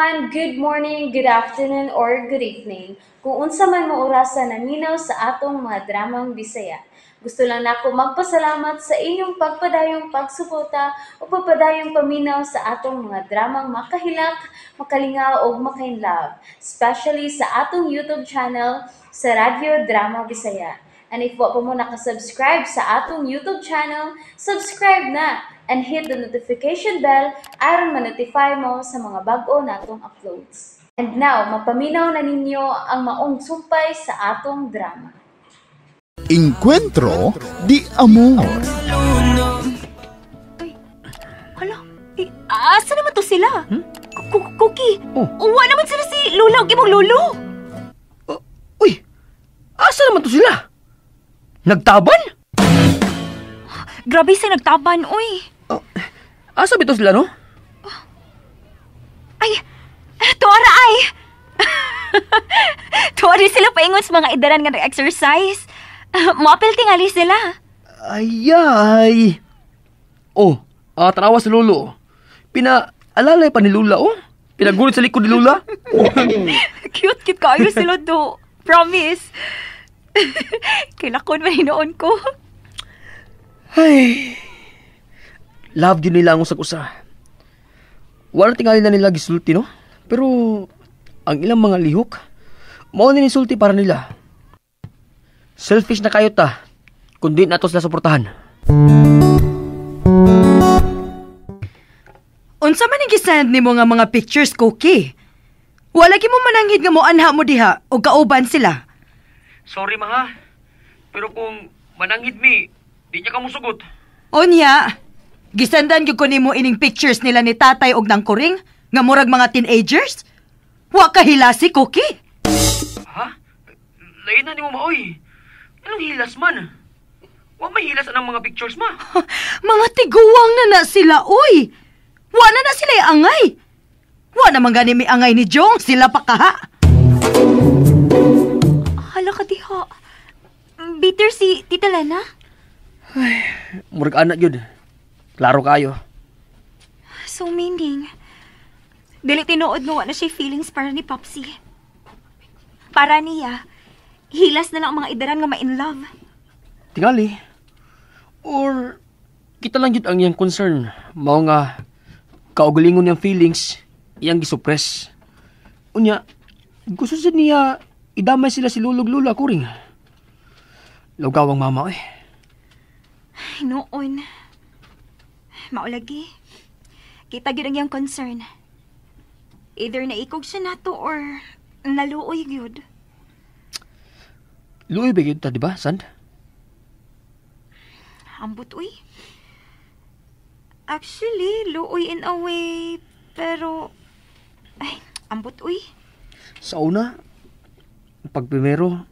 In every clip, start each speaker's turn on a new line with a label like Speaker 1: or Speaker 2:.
Speaker 1: Everyone! Good morning, good afternoon, or good evening. Kung unsa man mo orasa naminaw sa atong mga dramang Bisaya. Gusto lang nako magpasalamat sa inyong pagpadayong pagsuporta o pagpadayong paminaw sa atong mga dramang makahilak, makalingaw ug makainlove, especially sa atong YouTube channel sa Radyo Drama Bisaya. And if wa pa mo nakasubscribe sa atong YouTube channel, subscribe na and hit the notification bell aron ma-notify mo sa mga bag-o natong uploads. And now, mapaminaw na ninyo ang maong sumpay sa atong drama.
Speaker 2: Encuentro de Amor.
Speaker 3: Hala, eh, asa naman to sila? Cookie,
Speaker 4: Oh.
Speaker 3: uwa naman sila si Lola ug imong lolo.
Speaker 4: Uy! Asa naman to sila? Nagtaban?
Speaker 3: Grabe sa nagtaban, uy.
Speaker 4: Oh, asa bito sila, no?
Speaker 3: Ay, tuara ay. Tuara sila paingon sa mga idaran nga nag-exercise. Moapil tingali sila.
Speaker 4: Ayay! Oh, tanawa si Lolo. Pina-alalay pa ni Lula, oh. Pinagulit sa likod ni Lula.
Speaker 3: Cute, cute kayo sila do. Promise. Kailakon man hinoon ko.
Speaker 4: Ay! Love yun nila ang usag-usa. Wala tingali na nila gisulti, no? Pero, ang ilang mga lihok, mao ni sulti para nila. Selfish na kayo ta, kundi nato sila suportahan.
Speaker 5: Unsa man ang gisend nimo nga mga pictures, Cookie? Wala gyud mo mananghid nga moanha mo diha o kauban sila.
Speaker 4: Sorry, maha. Pero kung mananghid mi, di niya ka musugot.
Speaker 5: Unya, gisendan gyud ko nimo ining pictures nila ni tatay og nang kuring nga murag mga teenagers. Wa ka hilasi, Cookie.
Speaker 4: Ha? Lain na ni mo maoy. Anong hilas man? Wa may hilas anang mga pictures, ma.
Speaker 5: Mga tiguang na na sila, uy. Wa na na sila angay. Wa naman gani may angay ni Jong, sila pa kaha.
Speaker 3: Hala ka diha. Bitter si Tita Lena?
Speaker 4: Murag anak yun. Klaro kayo.
Speaker 3: So meaning, dili tinuod nga wa na siya feelings para ni Popsy. Para niya, hilas na lang ang mga idaran nga ma-in love.
Speaker 4: Tingali. Or, kita lang yun ang iyang concern. Mao nga, kaugalingon niyang feelings, iyang gisuppress. Unya, gusto sad niya idamay sila si Lulog Lula kuring. Lugawang mama eh.
Speaker 3: Ay, noon. Maulagi. Kita gyud ang iyang concern. Either naikog siya nato or naluoy gyud.
Speaker 4: Luoy ba gyud ta, di ba, Sand?
Speaker 3: Ambot, uy. Actually, luoy in a way, pero ay, ambot, uy.
Speaker 4: Sa una, pag primero,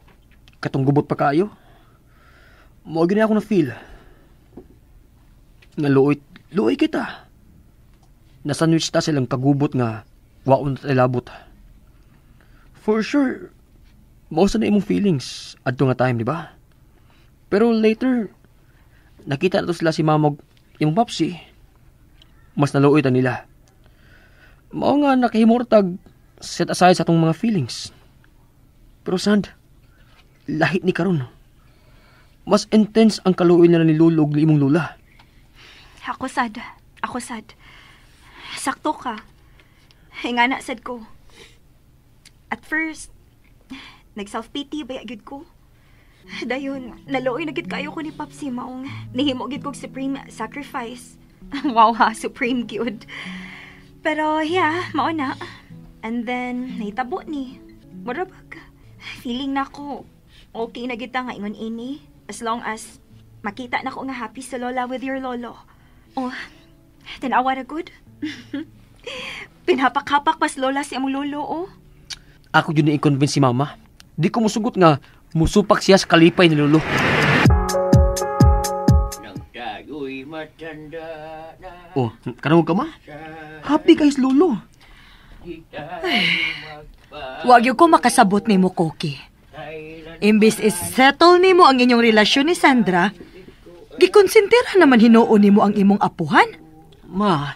Speaker 4: katong gubot pa kayo, mao gyud ako na feel. Nga luoy, luoy kita. Nasandwich ta silang kagubot nga waon ta labot. For sure, mao sa na imong feelings adto nga time, di ba? Pero later, nakita na to sila si mamog imong papsi. Mas naluoy ta nila. Mao nga nakahimurtag set aside sa atong mga feelings. Pero Sand, lahit ni karon. Mas intense ang kaluoy nila ni Lulog ni imong lula.
Speaker 3: Ako sad. Ako sad. Sakto ka. Ingana sad ko. At first, nag-self-pity ba gyud ko. Dayon, naluoy na gyud kayo ko ni Popsy maong nihimo gyud kog supreme sacrifice. Wow ha, supreme gyud. Pero yeah, mao na. And then, nahitabo ni. Mura bag. Feeling na ko, okay na gyud ta nga ingon ini. As long as makita na ko nga happy sa lola with your lolo. Oh, tanawa na good. Pinapakapak pas lola si among lolo, oh.
Speaker 4: Ako yun na i-convince si mama. Di ko musugot nga musupak siya sa kalipay ni lolo.
Speaker 6: Nagtago'y matanda na.
Speaker 4: Oh, kanang ka ma? Happy guys, lolo.
Speaker 5: Wag yun ko makasabot nimo, Cookie. Imbis is-settle nimo ang inyong relasyon ni Sandra, gikonsentera naman hinuon nimo ang imong apuhan.
Speaker 4: Ma,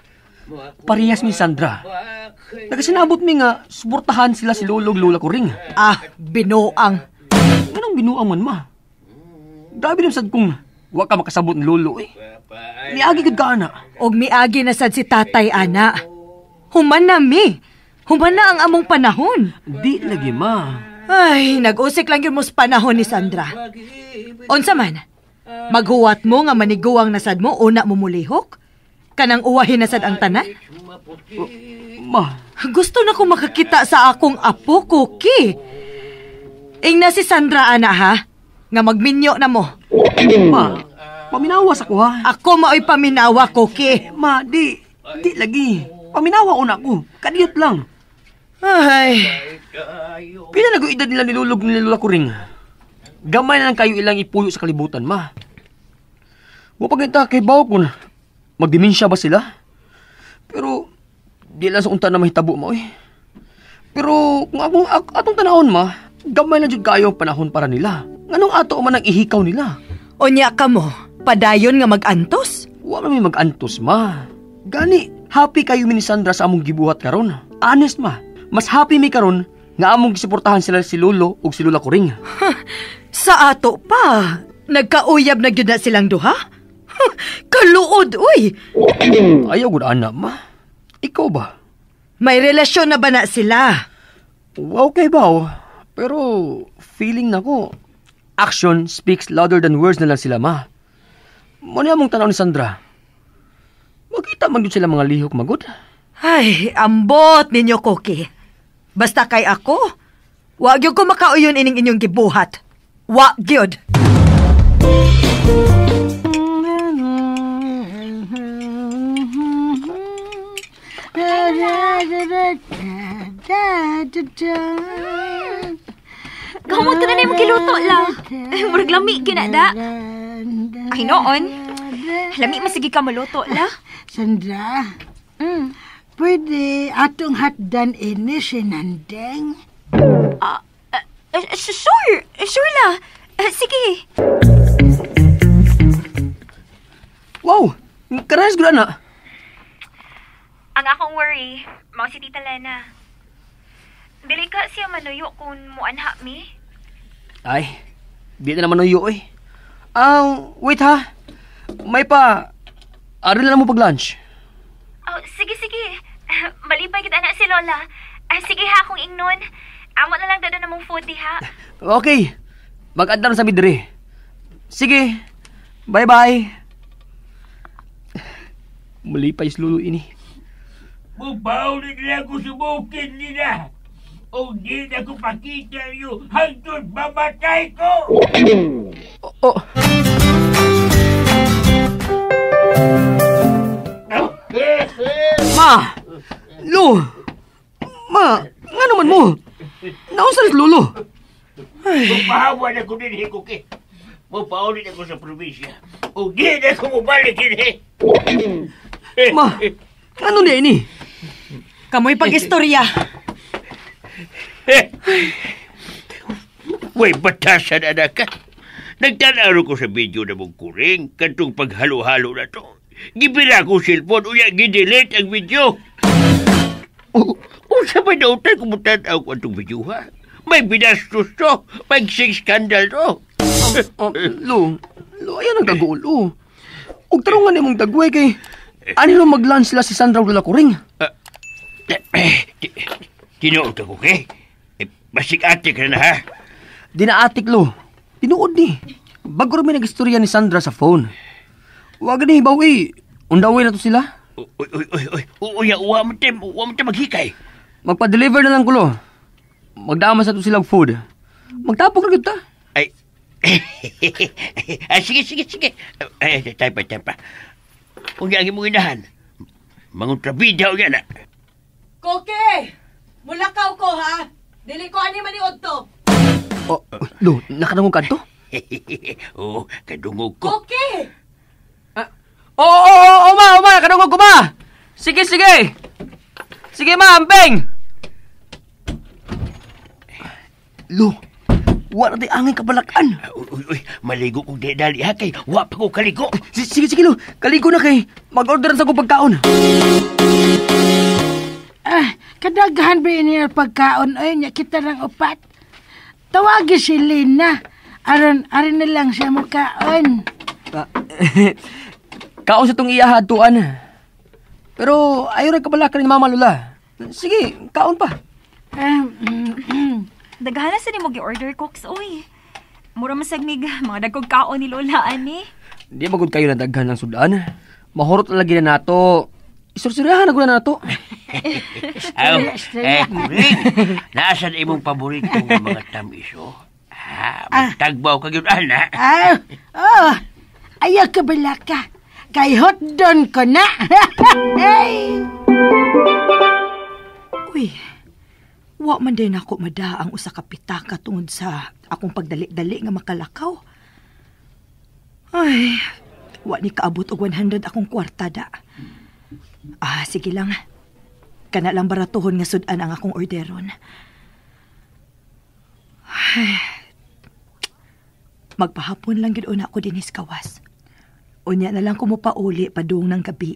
Speaker 4: parehas ni Sandra. Nagasinabot mi nga suportahan sila si Lolo ug Lola Kuring.
Speaker 5: Ah, binuang.
Speaker 4: Nganong binuang man, ma? Grabe naman sad kung wa ka makasabot ni Lolo eh. Miagi gud ka, ana.
Speaker 5: Og miagi na sad si tatay, ana. Human na mi. Human na ang among panahon.
Speaker 4: Di lagi, ma.
Speaker 5: Ay, nag-usik lang yun mo sa panahon ni Sandra. Unsa man, maghuwat mo nga maniguang nasad mo, una mo mulihok? Kanang uwahin nasad ang tanan?
Speaker 4: Ma.
Speaker 5: Gusto na ko makakita sa akong apo, Cookie. Ingna si Sandra, ana, ha? Nga magminyo na mo.
Speaker 4: Ma, paminawa sa ko, ha?
Speaker 5: Ako mao'y paminawa, Cookie.
Speaker 4: Ma, di lagi. Paminawa una ko. Kadiyot lang.
Speaker 5: Ay.
Speaker 4: Pila na edad nila nilulog ni Lola Kuring. Gamay na lang kayo ilang ipuyo sa kalibutan, ma. Wa pa kita kay bawo kung magdemensya ba sila? Pero di lang sa unta na mahitabo mo eh. Pero kung akong atong tanahon, ma, gamay lang jud kayo ang panahon para nila. Nganong ato man ang ihikaw nila?
Speaker 5: Unya ka mo, padayon nga magantos?
Speaker 4: Wa man may magantos, ma. Gani, happy kayo mi ni Sandra sa among gibuhat karon. Honest, ma. Mas happy mi karon nga among gisuportahan sila si Lolo ug si Lola Kuring.
Speaker 5: Sa ato pa, nagkauyab na gyud na silang duha? Kaluod, uy!
Speaker 4: Ayaw gud ana, ma. Ikaw ba?
Speaker 5: May relasyon na ba na sila?
Speaker 4: Okay ba, oh. Pero feeling na ko, action speaks louder than words na lang sila, ma. Muna mong tanaw ni Sandra. Makita man yun sila mga lihok magod.
Speaker 5: Ay, ambot ninyo, Cookie. Basta kay ako, wag yun ko makauyon ining inyong gibuhat. Wag yun.
Speaker 3: Kamot ka na na yung giluto lang. Murag lami ginada. Ay noon, lami masigi ka maluto la.
Speaker 2: Sandra, pwede atong hatdan ini si Nandeng?
Speaker 3: Sure, sure la. Sige.
Speaker 4: Wow, karayas gud ana.
Speaker 3: Ang akong worry, mao si Tita Lena. Dili ka siya manuyo kung muanha mi.
Speaker 4: Ay, di na naman manuyo eh. Wait ha. May pa, ari na lang mo pag-lunch.
Speaker 3: Oh, sige, sige. Malipay kita na si Lola. Sige ha, kung ingnon. Amo na lang dado na mong food ha.
Speaker 4: Okay. Mag-andam sa midre. Sige. Bye-bye. Malipay si Lolo ini.
Speaker 6: Mubawin na ako sumukin nila. O di na ko pakita niyo hangtod mamatay ko.
Speaker 4: Oh. Ma! Lo! Ma! Nga naman mo? Naunsa ni Lolo?
Speaker 6: Mupahawan ako din, Cookie. Mupaulit ako sa probinsya. O di na ko mubalik din.
Speaker 4: Ma! Ano niya ini?
Speaker 5: Kamoy pag-istorya.
Speaker 6: Way batasan, anak ka. Nagtanaro ko sa video na mong kuring, kantong paghalo-halo na to. Gibira ko cellphone, uya gidelete ang video. Unsa ba nautan kung mutanaw ko itong video, ha? May binastos to, may sex scandal to.
Speaker 4: Lo, ayan ang kagulo. Ug tarungan nimong dagway kay ano mag-lunch sila si Sandra ug Lola Kuring?
Speaker 6: Tinuod ka, Cookie? Basig atik na ha?
Speaker 4: Di na atik, Lo. Tinuod ni. Bago rin may nag-istorya ni Sandra sa phone. Huwag ni, bawi. Undaway na to sila.
Speaker 6: Uy, uy, uy, uy. Uy, uwa mo tayo maghikay.
Speaker 4: Magpa-deliver na lang ko, Lo. Magdama sa to silang food. Magtapok na kita.
Speaker 6: Ay, sige, sige. Ay, tayo pa. Huwag ang imong inahan. Manguntrabida o yan, ha.
Speaker 5: Cookie! Mulakaw ko, ha? Dili ko ani maniod to.
Speaker 4: Oh, Lo, nakadungog ka to?
Speaker 6: Oo, kadungog ko.
Speaker 5: Cookie!
Speaker 4: Oo, ma, kadungog ko, ma! Sige, sige! Sige, ma, amping! Lo, wala di angin kabalakan.
Speaker 6: Uy, uy, maligo kong di dali, ha? Kay, wa pa ko kaligo.
Speaker 4: Sige, sige, Lo, kaligo na kay. Mag-order na sa kong pagkaon.
Speaker 2: Ah, Kadaghan ba ini ang pagkaon oy nya kita lang upat. Tawagi si Lina. Aron aron na lang siya mukaon.
Speaker 4: Kaon sa tong iya hatuan. Pero ayaw ra kabala ka ni Mama Lola. Sige, kaon pa.
Speaker 3: Daghan na sa nimo gi-order, Cooks, oy. Mura masagmig mga dagkog kaon ni Lola ani.
Speaker 4: Di magud kayo na daghan ng sudan. Mahurot na lagi na nato. Isursurihan na gud na nato.
Speaker 6: Aw, kuring, naasan imong paborito nga mga tamis, oh? Ah, magtagbaw ka gyud ana.
Speaker 2: Ah, oh, ayaw ka balaka. Kay hot don ko na. Hey!
Speaker 5: Uy, wa man din ako mada ang usa ka pitaka tungod sa akong pagdali-dali nga makalakaw. Ay, wa ni kaabot og 100 akong kwarta da. Ah, sige lang. Kana lang baratuhon nga sud-an ang akong orderon. Ay, magpahapon lang gyud una ko dinhis kawas. Unya na lang ko mopauli padung ng gabi.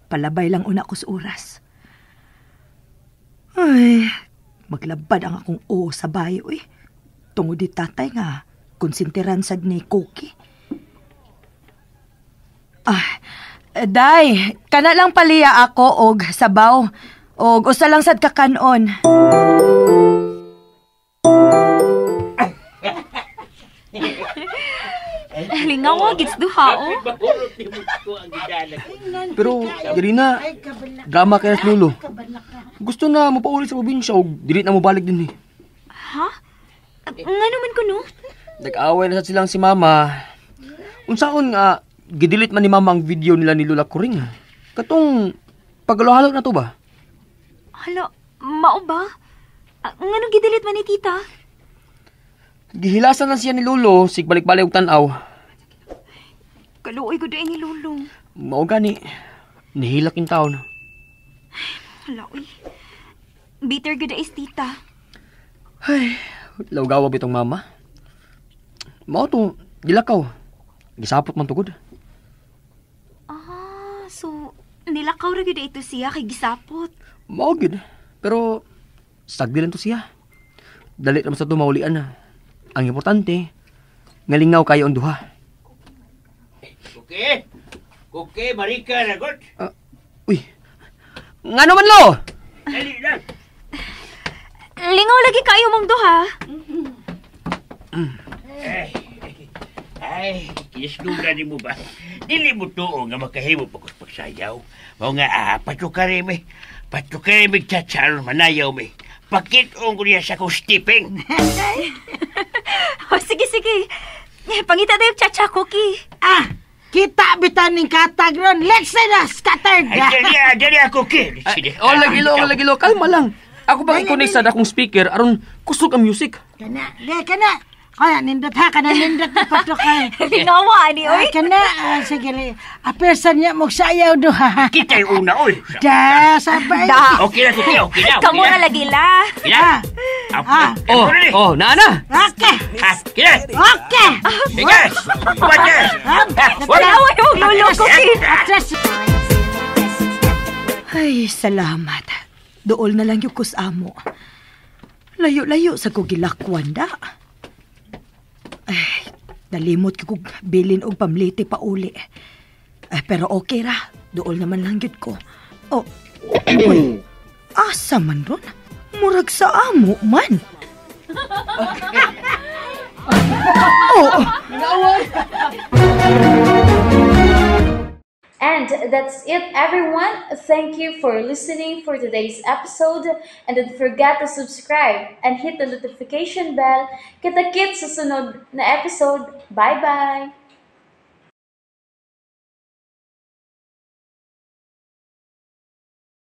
Speaker 5: Palabay lang una ko sa oras. Ay, maglabad ang akong o sa bayo eh. Tungod di tatay nga, konsintiran sad ni Cookie. Ah, day, kana lang paliya ako og sabaw. Og usa lang sad ka kanon.
Speaker 3: Lingaw gits duha oh.
Speaker 4: Pero, Irina, drama kay sa Lolo. Gusto na mopauli sa probinsya og dili na mobalik din eh.
Speaker 3: Ha? Nga naman ko no?
Speaker 4: Nag-away na sad silang si Mama. Unsaon nga gidelete man ni Mama ang video nila ni Lola Kuring. Katong pagalo-halo na to ba?
Speaker 3: Hala, mao ba? Nganong gidelete man ni Tita?
Speaker 4: Gihilasan na siya ni Lolo, sig balik-balik og tan-aw.
Speaker 3: Kaluoy ko doon ni Lolo.
Speaker 4: Mao gani, nihilak in taon.
Speaker 3: Hala, uy. Bitter gud is Tita.
Speaker 4: Ay, lawgawa bitong mama. Mao to, gilakaw. Gisapot man tugod.
Speaker 3: Ah, so nilakaw ra gyud ito siya kay gisapot.
Speaker 4: Mao gyud. Pero sagdi lang to siya. Dali ra man sa to maulian na. Ang importante, ngalingaw kayo ang duha.
Speaker 6: Okay. Okay, Marika na god.
Speaker 4: Uy. Ngano man lo?
Speaker 6: Dali lang.
Speaker 3: Lingaw lagi kayo mong duha.
Speaker 6: Ay, kisnura ni mo ba? Dili mo tuo nga makahimo pa kos pagsayaw. Mao nga, patukari mi. Patukari mi tsatsaro manayaw mi. Pakit-ong ko niya sa kong stepping.
Speaker 3: Oh, sige, sige. Pangita tayo chacha cookie.
Speaker 2: Ah, kita bitan ning katag ron. Let's say na scattered.
Speaker 6: Ay, dali ako, Ki.
Speaker 4: Oh, lagi lo, kalma lang. Ako ba i-connect sa akong speaker aron kusog ang music.
Speaker 2: Kana, di kana. Kaya nindot ha, kana nindot na patukay.
Speaker 3: Lingawa ani oy.
Speaker 2: Kana, sige. Apersan niya magsayaw do ha.
Speaker 6: Kita yung una, oy.
Speaker 2: Da, sabay.
Speaker 3: Da.
Speaker 6: Okay na, Cookie, okay na.
Speaker 3: Kamu na lagi la.
Speaker 6: Kina.
Speaker 2: Ah.
Speaker 4: Oh, naa na.
Speaker 2: Okay.
Speaker 6: Kina.
Speaker 2: Okay.
Speaker 6: Sige. Pwede.
Speaker 3: Lingawa yung lolo cookie.
Speaker 2: Atras.
Speaker 5: Ay, salamat. Dool na lang yung kusamo. Layo-layo sa ko gilakwan da. Ay, nalimot ko kog bilin og pamliti pa uli. Ay, pero okay ra. Dool naman lang gyud ko. Oh, uy, asa man ron? Murag sa amo man. Oh,
Speaker 1: And that's it, everyone. Thank you for listening for today's episode. And don't forget to subscribe and hit the notification bell. Kita-kits sa sunod na episode. Bye-bye!